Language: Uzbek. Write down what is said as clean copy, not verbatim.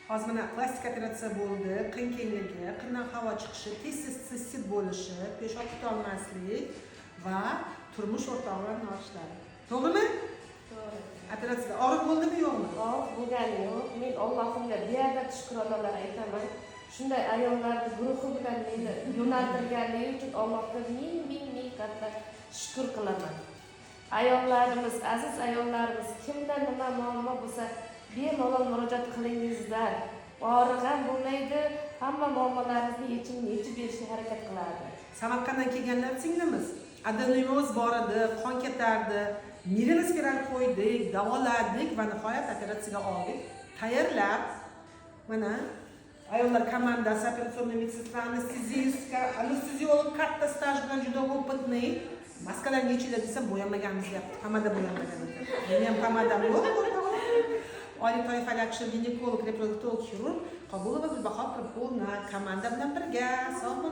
Hozir mana plastik operatsiya bo'ldi, qin kengligi, qindan havo chiqishi, tez tez sistit bo'lishi, peshob tutolmaslik va turmush o'rtog'i bilan norishlari. To'g'rimi? To'g'ri. Operatsiyada og'riq bo'ldimi, yo'qmi? Og'riq bo'lgani yo'q. Men Allohimga beadad shukronalar aytaman. Shunday ayollarni guruhi bilan meni yo'naltirganligi uchun Allohga ming ming ming karra shukur qilaman. Ayollarimiz, aziz ayollarimiz, kimda nima muammo bo'lsa, bemalol murojaat qilingizlar. Og'riq ham bo'lmaydi, hamma muammolaringizni yechimini yechib berishga harakat qiladi. Samarqanddan kelganlar, singlimiz, adenomioz bor edi, qon ketardi, Mirena spiral qo'ydik, davoladik va nihoyat operatsiyaga oldik. Tayyorlab, mana ayollar komandasi, операционный медсестра, анестезистка, анестезиолог katta staj bilan, juda опытный. Maskalarni yechinglar desam, bo'yanmaganmiz deyapti. Pomada bo'yanmagan ekan. Meni ham pomadam yo'q. Oliy toifali akusher ginekolog, reproduktolog, xirurg Qobulova Gulbahor Pirpulna komanda bilan birga. Sog'.